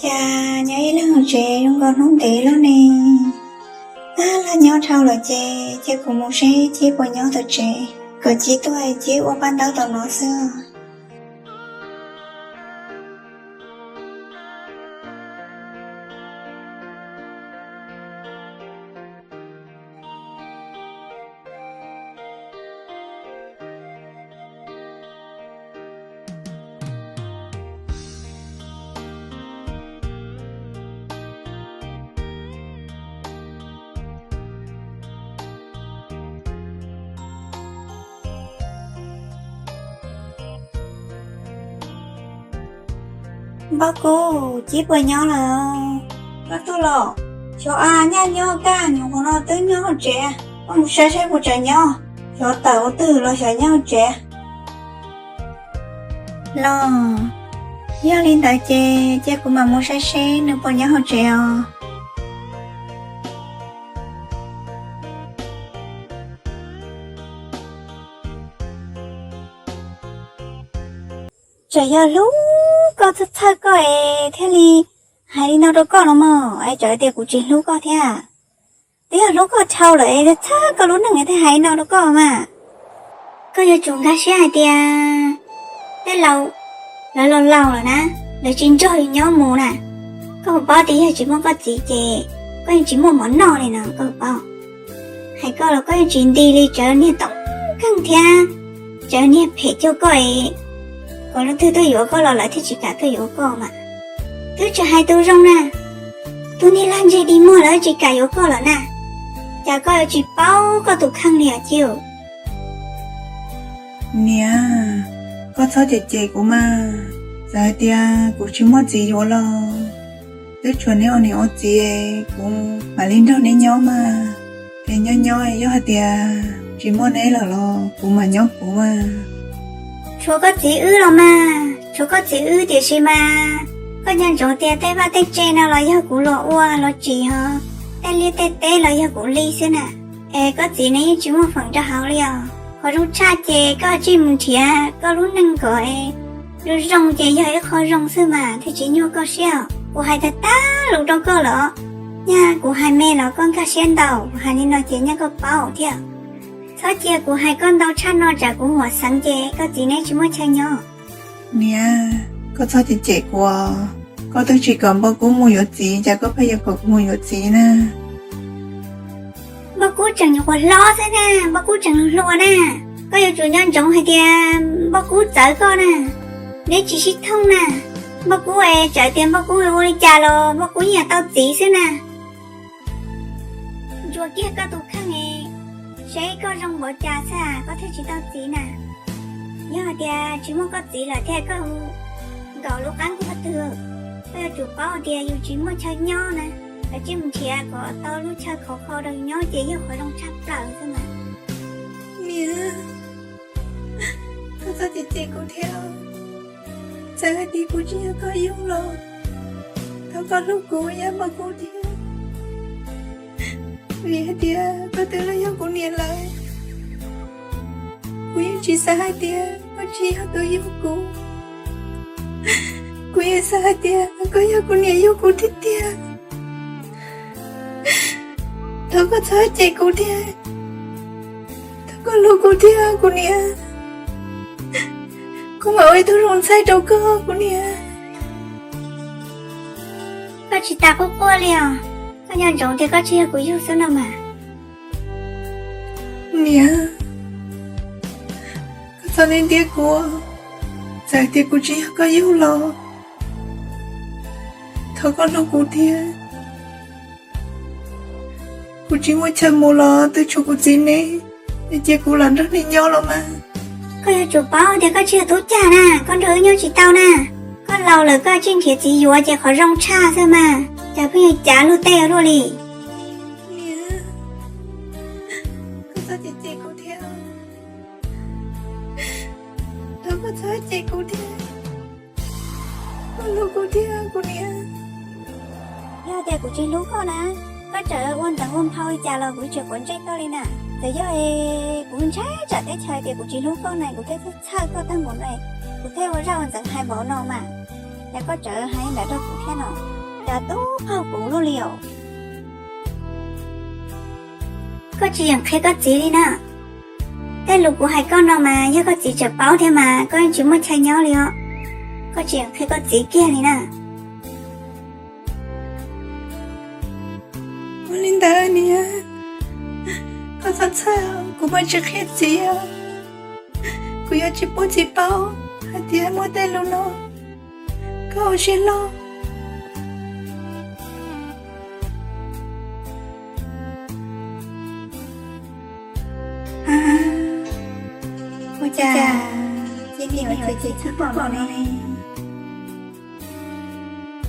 Cas nyob ib leeg tsev zoo nkaus hnub ntev lawm ne. Tab lam nyob dhau lawm ces cia kuv mus seb Cib puas nyob tom tsev, kom Cib tuaj Cib ua paj ntaub tom no xwb. Npawg Kub, Cib puas nyob lawm? Koj tuaj los? Xyov a, nyaj nyob kaj nyuam qhuav no twb nyob hauv tsev, koj mus saib saib puas tseem nyob, xyov tawm ua twg los xyov nyob hauv tsev. Los, yog li ntawd ces cia kuv mam mus saib seb nws puas nyob hauv tsev os. Tseem yog hlub koj txhawj txhawj koj es thiaj li hais li no rau koj los mas, es txawm tias kuv tsis hlub koj thiab. Twb yog hlub koj dhau lawm es txhawj koj lub neej es thiaj hais li no rau koj mas. Koj yuav tsum nkag siab hais tias tej laus, lawv laus laus lawm na, lawv tsis nrog yus nyob mus na. Koj puas paub tias yog tsis muaj koj txiv ces koj yeej tsis muaj mov noj li no, koj puas paub? Hais koj los koj yeej tsis nti li, tsawv niag toob kheej thiab tsawv niag phem cuag koj es, kom leej twg tuaj yuav koj los lawv thiaj tsis kam tuaj yuav koj mas. Twb tsis hais tus zoo na, tus niag lag ntseg dig muag lawv tsis kam yuav koj lawm na, cas koj yuav tsis paub koj tus kheej li os Cib? Niam, koj txhob cem cem kuv mas, txawm hais tias kuv tsis muaj txiv yuav los twb tshuav neb ua niam ua txiv, kuv mam li nrog neb nyob mas. Es nyob nyob yog hais tias tsis muaj neb lawm los kuv mam nyob kuv mas. Tshuav koj txiv wb los mas, tshuav koj txiv wb tiam sis mas koj nco ntsoov tias tej vaj tej tse no los yog kuv los ua los tsim os, tej liaj tej teb los yog kuv li xwb na. Es koj txiv nws yeej tsis muaj feem rau hauv li os. Qhov zoo tshaj ces koj tsij mus nrhiav koj lub neej kom zoo zoo ces yog ib qho zoo xwb mas thiaj tsis nyuaj koj siab. Kuv hais tag tag lus rau koj los, nyaj kuv hais me los koj nkag siab ntau, kuv hais li no ces nyaj koj paub thiab. Txhob cia kuv hais koj ntau tshaj no tsam kuv huam xeev ces koj txiv neb tsis muaj chaw nyob. Niam, koj txhob cem cem kuv os. Koj twb tsis kom Npauj Kub mus yuav txiv, cas koj pheej yuav kom kuv mus yuav txiv na? Npauj Kub tseem nyuam qhuav hlob xwb na, Npauj Kub tseem hluas hluas na. Koj yuav tsum nco ntsoov hais tias Npauj Kub txawv koj na, neb tsis sib thooj na. Npauj Kub es txawm tias Npauj Kub ua li cas los Npauj Kub yeej yuav tau txiv xwb na. Ntsuas kiag koj tus kheej es seb koj zoo npaum cas xwb koj thiaj tsis tau txiv na. Yog hais tias tsis muaj koj txiv lawm thiab koj nkaum lub qab nkuaj twg, koj yuav tsum paub tias yus tsis muaj chaw nyob na. Koj tsij mus nrhiav kom tau lub chaw khov kho rau yus nyob ces yog qhov zoo tshaj plaws xwb mas. Niam, koj txhob cem cem kuv thiab. Txawm hais tias kuv tsis yog koj yug los thov koj hlub kuv yam Npauj Kub thiab. Vim hais tias koj twb los yog kuv niam lawm, kuv yeej tsis xav hais tias koj tsis yog tus yug kuv. Kuv yeej xav hais tias koj yog kuv niam yug kuv tiag tiag. Thov koj txhob cem kuv thiab. Thov koj hlub kuv thiab kuv niam. Kuv mam ua ib tug zoo ntxhais rau koj kuv niam. Koj tsis tas quaj quaj li os. Koj nco ntsoov tias koj tsis yog kuv yug xwb no mas. Niam, koj txhob ntiab ntiab kuv. Txawm tias kuv tsis yog koj yug los thov koj hlub kuv thiab. Kuv tsis muaj chaw mus los twb tshuav kuv txiv neb, es cia kuv los nrog neb nyob los mas. Koj yuav tsum paub tias koj tsis yog tub cag na, koj nrog wb nyob tsis tau na. Koj laus lawm koj tsij nrhiav txiv yuav ces qhov zoo tshaj xwb mas, cas pheej yuav cav luag tej ua luaj li. Niam, koj txhob cem cem kuv thiab. Thov koj txhob cem kuv thiab. Koj hlub kuv thiab kuv niam. Yog tias kuv tsis hlub koj na, koj txawm ua ntxeev ua nphau li cas los kuv tsis quav ntsej koj li na. Txawm yog kuv ntshai tsam teb chaws tias kuv tsis hlub koj na kuv thiaj txhawj koj tag npaum no, kuv thiaj ua zaj ua ntxeev hais npaum no mas. Yog koj txawm hais li ntawd rau kuv thiab no. Cas tub qaug kuv luaj li os. Koj tsis yeem qhia koj txiv li na. Tej lus kuv hais koj no mas yog koj txiv tseem paub thiab mas koj yeej tsis muaj chaw nyob li os. Koj tsis yeem qhia koj txiv kiag li na. Ua li ntawd niam, koj txhob txhawj, kuv mam tsis qhia txiv. Kuv yuav tsis pub txiv paub hais tias muaj tej lus no. Koj ua siab loj. Ua cas Txiv niam ua cas txiv tsis pom no ne?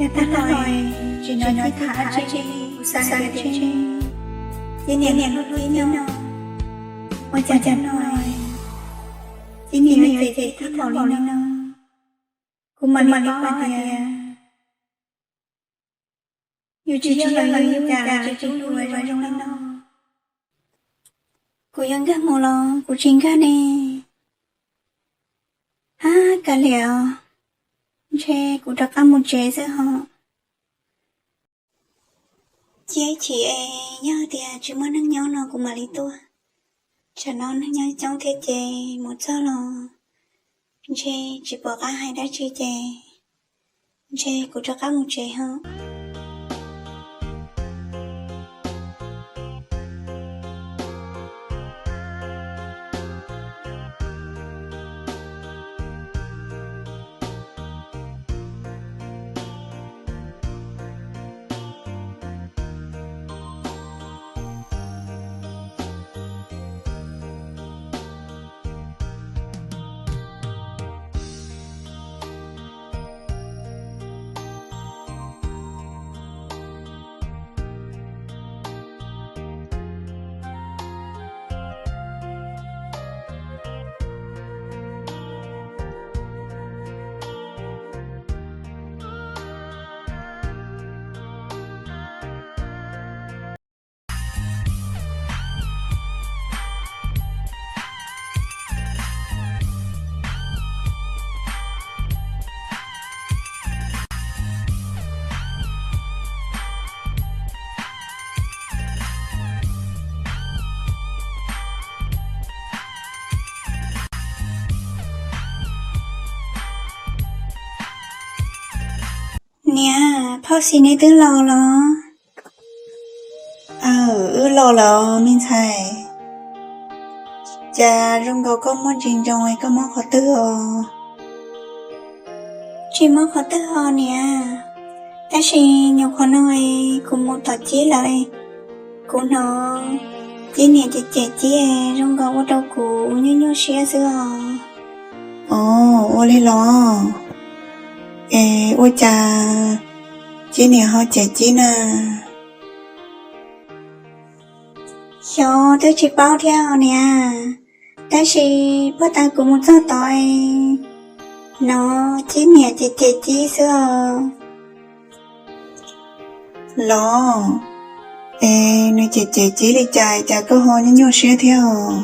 Yog tag los tsis hnov txiv tham dab tsi, kuv xav hais tias Txiv niam hlub Txiv no. Ua cas no Txiv niam ua cas txiv tsis pom li no? Kuv mam li paub hais tias yus tsis yog los yog yus cas tsis hlub yus ua zoo li no. Kuv yuav nkag mus los kuv tsis nkag ne. Ab, kav liam os, ntshe kuv rov qab mus tsev xwb ho. Cia chim es, yog tias tsis muaj neeg nyob no kuv mam li tuaj. Tsam no neeg nyob coob thiab ces mus txog los ntshe tsis pom qab hais dab tsi ces ntshe kuv rov qab mus tsev ho. Niam, phauj Xis neb twb los los? Aw, wb los lawm me ntxhais. Cas zoo nkaus koj muaj ntsis ntsoos es koj mob qhov twg os? Tsis mob qhov twg os niam, tab sis nyuam qhuav no kuv mus tom Cib lawm, kuv hnov Cib niam cem cem Cib, zoo nkaus ua rau kuv nyuaj nyuaj siab xwb os. Os, ua li los? Es ua cas Cib niam ho cem Cib na? Xyov, twb tsis paub thiab os niam, tab sis puag ta kuv mus txog tod, hnov Cib niam cem cem Cib xwb os. Los, es nws cem cem Cib li cas cas koj ho nyuaj nyuaj siab thiab os?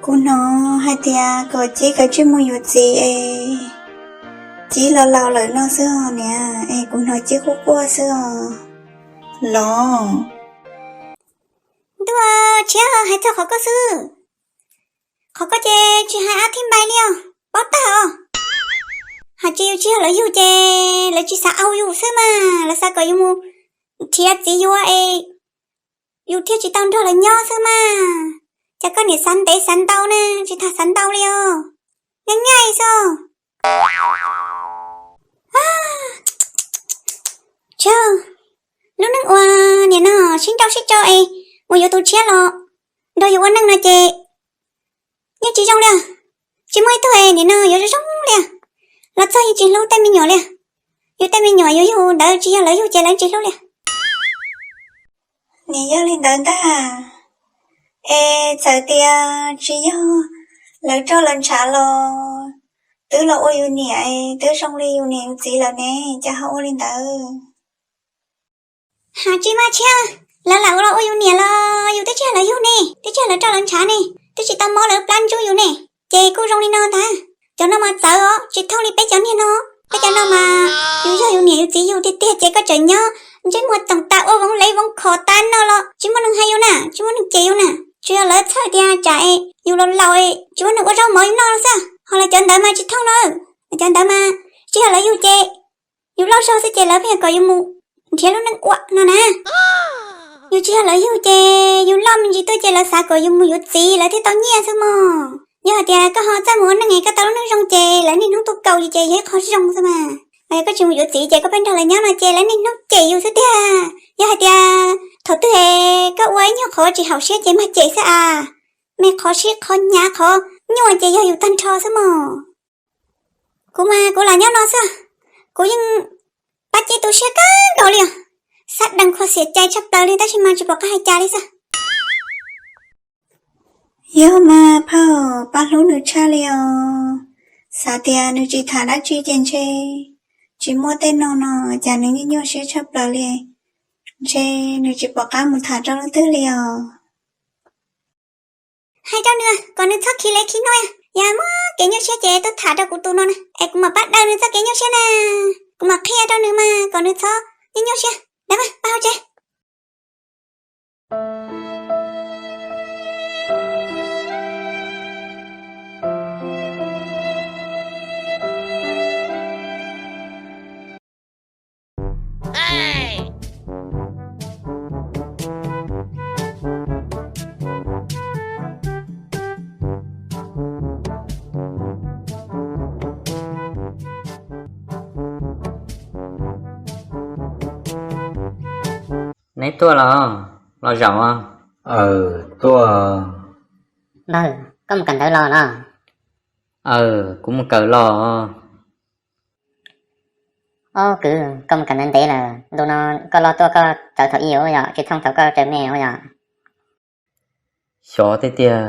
Kuv hnov hais tias kom Cib kav tsij mus yuav txiv es Cib los laus lawm no xwb os niam, es kuv hnov Cib quaj quaj xwb os. Los, ntuj, tshiab, hais txog qhov koj xwb. Qhov koj ces tsis hais ab thib npai li os, paub tag os. Hais tsis yus tsis yog lawv yug ces lawv tsis xav au yus xwb mas, lawv xav kom yus mus nrhiav txiv yuav es yus thiaj tsis tau nrog lawv nyob xwb mas. Cas koj niam xav ntev xav ntau ne, tsis tham xav ntau li os. Nyaj nyaj xwb. Tsawg, lub neej uas niam no sib nrau sib tso es mus yuav tus tshiab los nrog yus ua neej no ces yeej tsis zoo li. Tsis muaj ib tug es niam no yuav zoo zoo li. Los txog yeej tsis hlub tej me nyuam li. Yus tej me nyuam yus yug ntawd tsis yog lawv yug ces lawv tsis hlub li. Nim yog li ntawd ntag. Es txawm tias tsis yog lawv roj lawv ntshav los twb los ua yus niam, twb zoo li yus niam yus txiv lawm ne, cas ho ua li ntawd? Hais tsis mas tshiab, lawv lam ua los ua yus niam los yus twb tsis yog lawv yug ne, twb tsis yog lawv roj lawv ntshav ne, twb tsis tau mob lawv plab ntsuj yus ne, ces kuj zoo li no ntag. Cov no mas txawv os, tsis thooj li peb cov niag no. Peb cov no mas yus yog yus niam yus txiv yug tiag tiag ces koj tseem nyob ntsej muag toom tas ua voov lev voov khov tas no los tsis muaj neeg hais yus na, tsis muaj neeg cem yus na. Tsuas yog lawv txhawj tias tsam yus laus laus tsis muaj neeg ua zaub mov yus noj xwb, ho lawv cov ntawd mas tsis thooj no. Lawv cov ntawd mas tsis yog lawv yug ces yus loj zog xwb ces lawv pheej kom yus mus nrhiav lub neej ua no na. Yus tsis yog lawv yug ces yus loj me ntsis tuaj ces lawv xav kom yus mus yuav txiv lawv thiaj tau nyiaj xwb mog. Yog hais tias koj ho txawj mus ua neej es koj tau lub neej zoo ces lawv niaj hnub tuaj kaus yus ces yog ib qho zoo xwb mas. Koj tsis mus yuav txiv ces koj pheej nrog lawv nyob no ces lawv niaj hnub cem yus xwb tiag. Yog hais tias thaum twg koj ua ib nyuag qhov tsis haum siab ces mag cem xwb as. Me qhov sib qhov hnyav qhov nyuaj ces yog yus tag nrho xwb mog. Kuv mas kuv lam nyob no xwb, kuv yeej pab ceb tu siab kawg nkaus li os. Sab deev khuv xim cai tshaj plaws li tab sis mas tsis pom qab hais cas li xwb. Yog mas phauj, pab hlub nws tshaj li os. Xav tias nws tsis tham dab tsi ces ntshe tsis muaj tej no no, cas nws nyuaj nyuaj siab tshaj plaws li. Ntshe nws tsis pom qab mus tham rau leej twg li os. Hais rau nws kom nws txhob khi le khi no, yog muaj kev nyuaj siab ces tuaj tham rau kuv tus no na es kuv mam pab daws nws txoj kev nyuaj siab na. Kuv mam qhia rau nws mas kom nws txhob nyuaj nyuaj siab. Dab mas pab hauv tsev. Neb tuaj los? Los zaum os. Aw, tuaj. Npawg, koj mus kawm ntawv los los? Aw, kuv mus kawm los. Ob kwv, koj mus kawm ntawv ntev lawm, ntu no koj los tuaj koj txawv thaum ub yom, tsis thooj thaum koj tseem me ua yom? Xyov tiag tiag,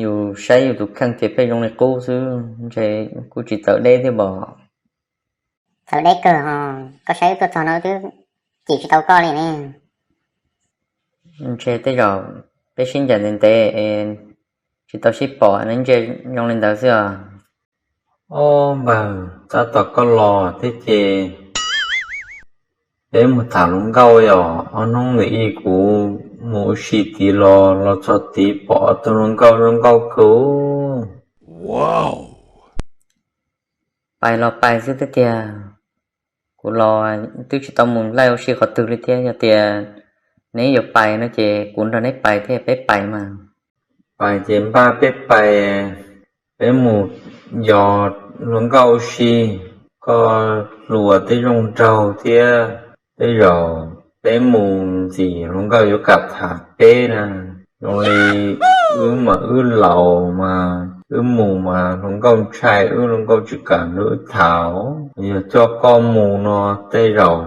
yus saib yus tus kheej ces pheej zoo li qub xwb, ntshe kuj tsis txawv deb thiab npawg. Txawv deb kawg ho, koj saib wb tuaj txog no wb twb cim tsis tau koj li ne. Ntshe tej zaum peb sib ncaim ntev ntev es tsis tau sib pom ne, ntshe zoo li ntawd xwb os. Ob npawg, tab tom koj los thiab ces peb mus tham hluas nkauj yom. Ob hnub ntawm ib kuv mus ua si tid los, los txog tid pom ob tug hluas nkauj zoo nkauj kawg. Pais los pais xwb tiag tiag, kuv los twb tsis tau mus laij ua si qhov twg li thiab. Yog tias neb yuav pais no ces kuv nrog neb pais thiab, peb pais mas. Pais ces npaj peb pais, peb mus yos hluas nkauj ua si, koj hluas tej zoo nraug thiab, tej zaum peb mus ntxim hluas nkauj yuav kam tham peb na. Zoo li wb mas wb laus mas wb mus mas hluas nkauj ntshai wb, hluas nkauj tsis kam nrog wb tham. Yog coj koj mus no tej zaum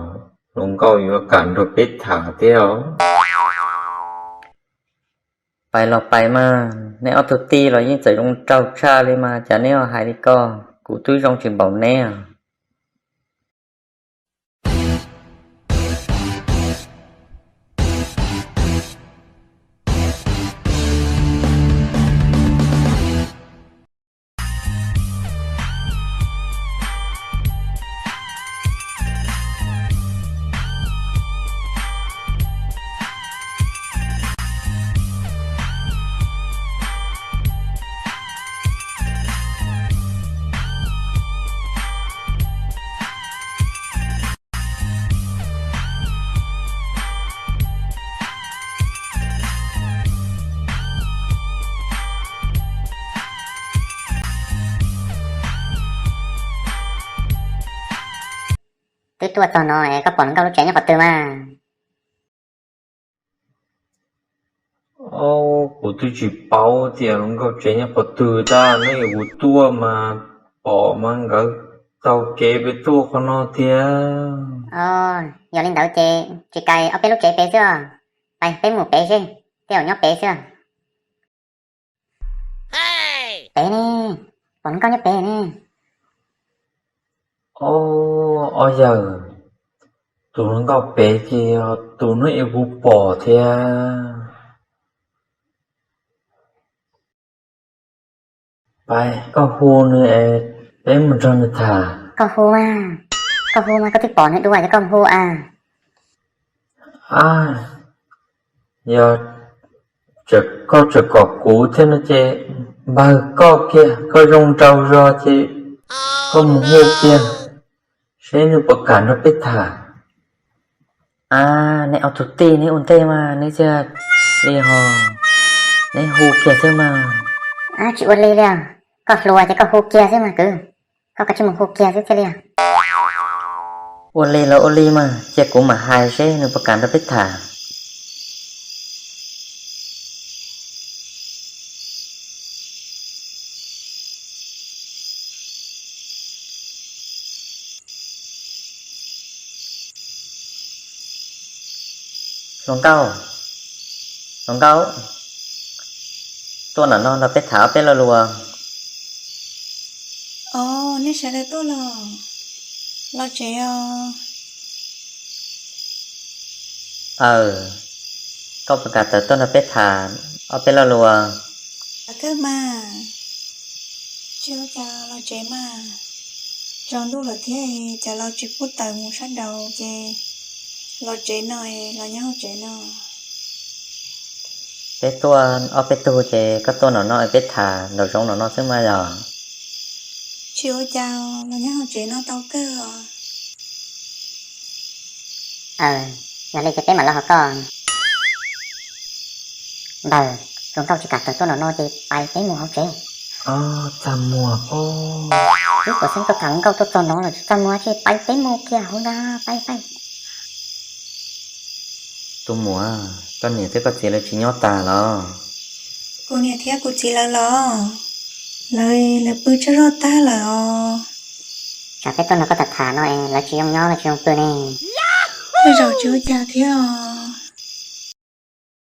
hluas nkauj yuav kam nrog peb tham thiab os. Pais los pais mas, neb ob tug tij los yeej txawm zoo nraug tshaj li mas cas neb ho hais li ko, kuv twb zoo tsis npaum neb os. Twb tuaj txog no es koj pom hluas nkauj lub tsev nyob qhov twg mas? Ob, kuv twb tsis paub tias hluas nkauj tsev nyob qhov twg tab, neb yuav kuv tuaj mas pom mas nkawd taug kev pem tuaj qhov no tiag. Yog li ntawd ces tsis kais ob peb lub tsev pem xwb os. Pais peb mus pem seb, tej zaum nyob pem xwb. Pem ne, pom hluas nkauj nyob pem ne. Ob, ob yawg, tus hluas nkauj pem ces tus hnub ib kuv pom thiab. Pais koj hu nws es peb mus nrog nws tham. Koj hu mas, koj hu mas, koj twb pom nws dua ces koj hu a. Yog koj tseem kom kuv thiab no ces npawg koj kiag, koj zoo nraug zog ces koj mus hu kiag seb nws puas kam nrog peb tham. A, neb ob tug tij neb ua ntej mas neb thiaj li ho, neb hu kiag xwb mas. Tsis ua li li, koj hluas ces koj hu kiag xwb mas kwv, koj kav tsij mus hu kiag xwb thiaj li. Ua li los ua li mas, cia kuv mam hais seb nws puas kam nrog peb tham. Hluas nkauj, hluas nkauj, tuaj nram no nrog peb tham ob peb lo lus. Os, nej sawv daws tuaj los? Los tsev os. Aw, koj puas kam tawm tuaj nrog peb tham ob peb lo lus? Kawg mas, tsis ua cas, los tsev mas. Tsaus ntuj lawm thiab, cas los tsis pub tawm mus sab nraud ces los tsev no, los nyob hauv tsev no. Peb tuaj ob peb tug ces koj tuaj nram no peb tham nraum zoov nram no xwb mas yog. Tsis ua cas, los nyob hauv tsev no tau kawg os. Aw, yog li ces peb mam los hauv koj. Npawg, hluas nkauj tsis kam tawm tuaj nram no ces pais peb mus hauv tsev. Txaj muag, ib puas xeeb tuaj tham hluas nkauj tuaj txog no los tsis txaj muag ces pais peb mus kiag hauv ntag, pais pais. Tus muam, koj niam thiab koj txiv lawv tsis nyob tas los? Kuv niam thiab kuv txiv lawv los? Lawv, lawv pw tsaug zog tag lawm os. Tsam peb tuaj nrog koj tham tham no es lawv tsis zoo nyob lawv tsis zoo pw ne. Tej zaum tsis ua cas thiab os.